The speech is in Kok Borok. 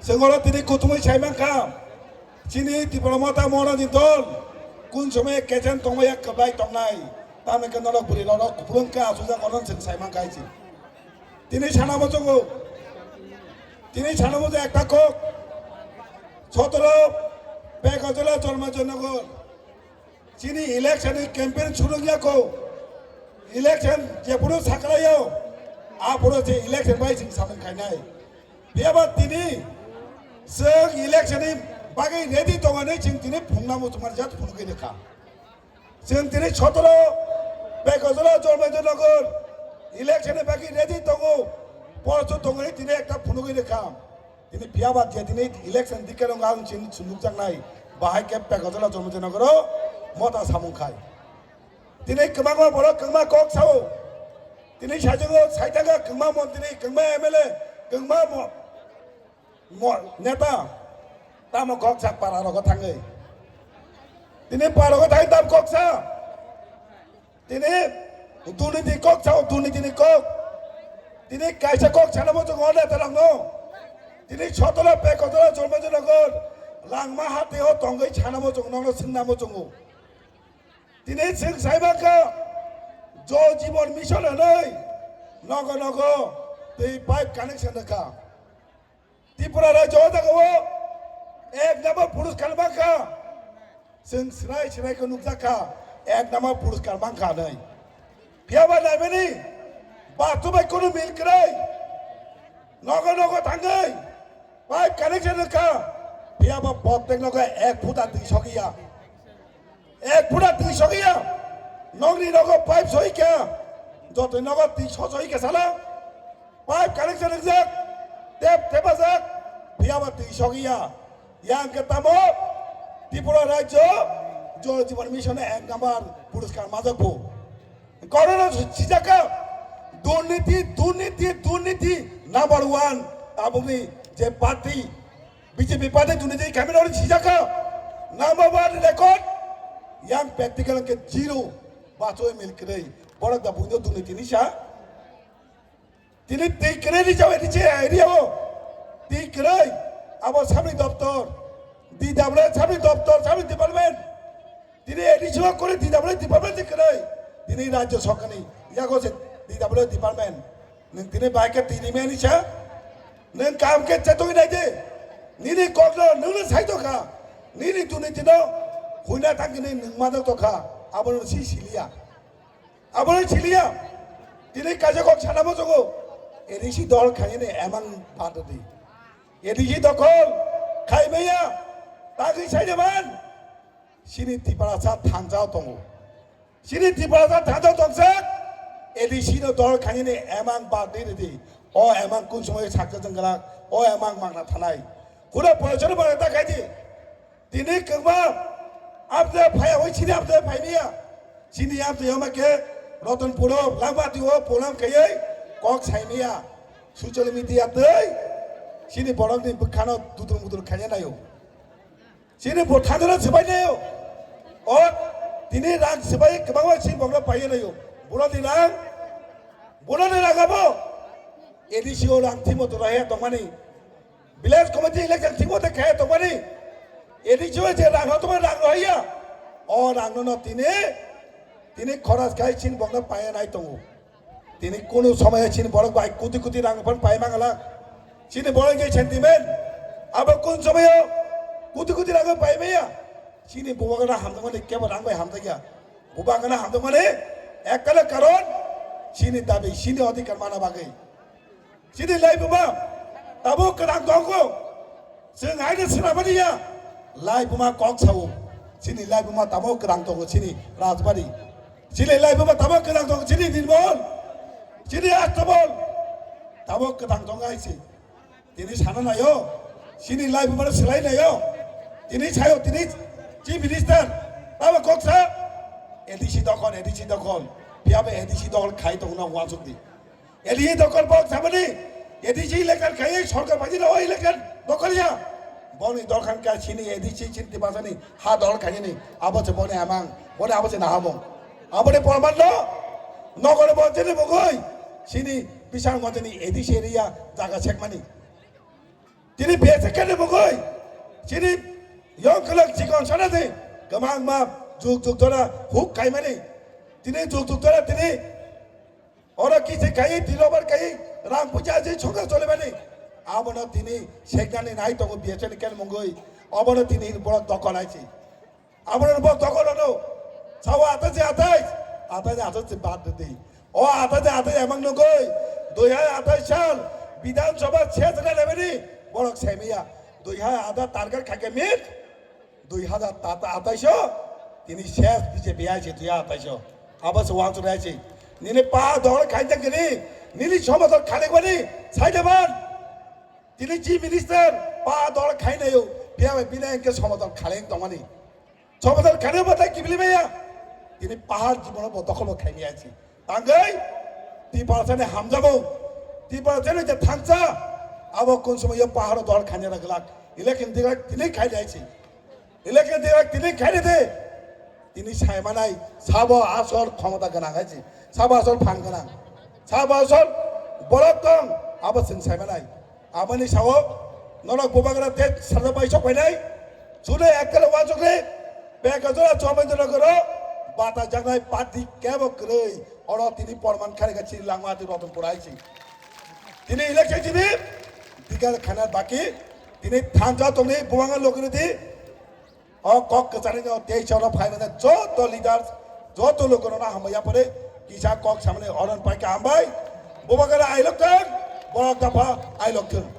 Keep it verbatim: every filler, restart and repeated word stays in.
Chwng oro tini kuthumwi sai mankha, chini Tipra Motha Mohani dol kun somoi kechen tongmaya kwplai tongnai, tamni khe norok bwrwi norok kupulung khe achukjak oro chwng sai mankha hai se. Tini sana muchungo, tini sana muchungo ekta kok, sotoro Pekajala Chormanjay Nagar. Chini election ni campaign suru wngya ko. Election jephuru saklaio, aphuru je election bai chwng samung khainai. Phiyaba tini chwng election ni bagwi ready tongo hinwi chwng tini phungnamo chwng jat phunugwi rwkha. Chwng tini sotoro Pekajala Chormanjay Nagar election ni bagwi ready tongo, posto tongo hinwi tini ekta phunugwi rwkha. Tini phiyaba je tini election dikhe rong ang chini chunukjaknai, bahai khe Pekajala Chormanjay Nagar o motha samung khai. Tini kwbangma borok kwbangma kok sao. Tini sajwk o saitanga kwbangma montri, kwbangma M L A, kwbangma mo-, mo-, neta. Tamo kok sa para rogo thangwi. Tini para rogo thangwi tam kok sa. Tini durniti kok sao, durniti ni kok. Tini kaisa kok sana muchungo o neta rokno. Tini sotoro Pekajala Chormanjay Nagar langma hati o tongwi sana muchungo, nokno swngna muchungo. Tini chwng sai mankha, Jal Jeevan Mission hinwi nogo nogo twi pipe connection rwkha. Tripura rajyo o jaga o ek number puruskar mankha. Chwng swnai swnai khe nukjakha, ek number puruskar mankha hinwi. Phiyaba naimani bathroom bai kunu mil kwrwi. Nogo nogo thangwi pipe connection rwkha. Phiyaba prottek nogo ek phuta twi sokya. Ek phuta twi sokya. Nokni nogo pipe soikha. Jotoni nogo twi so soikha sala. Pipe connection wngjak, tap tepajak, phiyaba twi sokya. Yang khe tamo Tripura rajyo Jal Jeevan Mission ek number puruskar majak bo. Corona sijaka, durniti, durniti, durniti number one. Tabukni je party, B J P party durniti kami nori sijaka, number one record. Yang practical ke zero, bacho mil kre. Borok da buino durniti ni sa. Tini twi kwrwi rijak bai twi se area o. Twi kwrwi abo sabni doptor, D W sabni doptor, sabni department. Tini A D C o kwrwi D W department twi kwrwi. Tini rajyo sorkarni yago se D W department. Nwng tini bai khe twi rimani sa. Nwng kam khe chetwi nai de. Nini kokno nwngno saitokha. Nini durnitino huina thangkhe nwng manok tokha. Abono si siliya. Abono siliya, tini kaisa kok sana muchungo, A D C dol khainani emang badodi. A D C dokhol khaimaya, tagwi saida man, chini Tiprasa thansa tongo. Chini Tiprasa thansa tongsa, A D C no dol khainani emang badodi ridi. O emang kun somoi saksa jenggalak, o emang mangna thanai. Kura poichoro bagwi ta khaidi. Tini kwbang amtwi phaiya, oi chini amtwi phaimaya. Chini amtwi wngma khe Ratanpuro langmati o program khaiwi kok saimaya. Social media twi chini borokni bwkhano dudur mudur khaina naio. Chini bo thandwrano swbai naio. O tini rang swbai kwbangma chini bokno paiya naio. Borokni rang, borokni rang abo A D C o rang thimo to rohe tongmani. Village committee election thik mothe khe tongmani, A D C o je rang rw tongmani rang rw ya, o rang no tini, tini khoros khai chini bokno paiya nai tongo. Tini kunu somoyo chini borok bai kuti kuti rang phano pai mangala. Chini borok je sentiment, abo kun somoyo kuti kuti rang pai maya. Chini bubagana hamjakmani kebo rang bai hamjakya. Bubagana hamjakmani ekkana karon chini dabi, chini odhikar mana bagwi. Chini laibuma tabuk kwrang tongo. Chwng haino swnamani ya. Laibuma kok sao. Chini laibuma tabuk kwrang tongo chini Rajbari. Chini laibuma tabuk kwrang tongo chini Nirmol. Chini Astabol. Tabuk kwrang tongo hai se. Tini sana nayo. Chini laibuma swlai nayo. Tini sayo tini Chief Minister. Tabuk kok sa. A D C dokhol, A D C dokhol. Phiya bai A D C dokhol khai tongo na wansuk di. A D C dokhol bok sabani, A D C election khaiwi sorkar baji rao election dokhol ya. Boni dokhol kha chini A D C chini Tiprasani ha dokhol khaini, abo se boni amang, boni abo se nahamung. Aboni porman no, nogore bo chini bugui, chini Bishalganj ni A D C area jaga sekmani. Tini B S F ni mungwi chini yong kwlwng chikon sana di kwbangma juk juk dora huk kaimani. Tini juk juk dora tini oro kisi kai, tilobar kai, rang puja ji chonga cholimani. Abono tini seknani nai tongo B S F ni ken mungwi. Abono tini borok dokol aisi. Abono bo dokol ono. Sawa atai je atai. Atai je atai je bad de. O atai je atai emang nugui. Dui hajar atai sal. Bidhan Sabha ses na lebeni. Borok semiya. Dui hajar atai target khaike mit. Dui hajar atai so. Tini ses B J P aisi dui hajar atai so. Abo se wansuk aisi. Nini pa dol khaijak gini. Nini somotor khalik bani. Saideban. Tini Chief Minister pa dol khainayo, phiya bai bini engke somotor khaleng tongmani. Somotor khainayo batai kibili maya. Tini pahar jibono bo dokhol bo khaimaya si. Tangwi Tiprasani hamjabo. Tiprasani je thangsa abo kun somoyo paharo dol khaina raglak. Election diglak tini khainai si. Election diglak tini khaina de. Tini saimanai sabo asol khomota gwnang hai si. Sabo asol phan gwnang. Sabo asol borok tong abo sing saimanai. Aboni sao norok bubagra te sarda bai sok painai. Sule ektal wansuk le. Beka jora chomai jora goro. Bata jangnai party kebo kwrwi. Oro tini porman khari ga chiri langma ati roton purai si. Tini election tini. Digal khana baki. Tini thangja tongni buanga lokri di. O kok kwchani no tei choro phai mane joto leaders, joto lokono na hamya pore kisa kok samani oron pai ka hambai. Bubagra ailok tong, borok dapha ailok tong.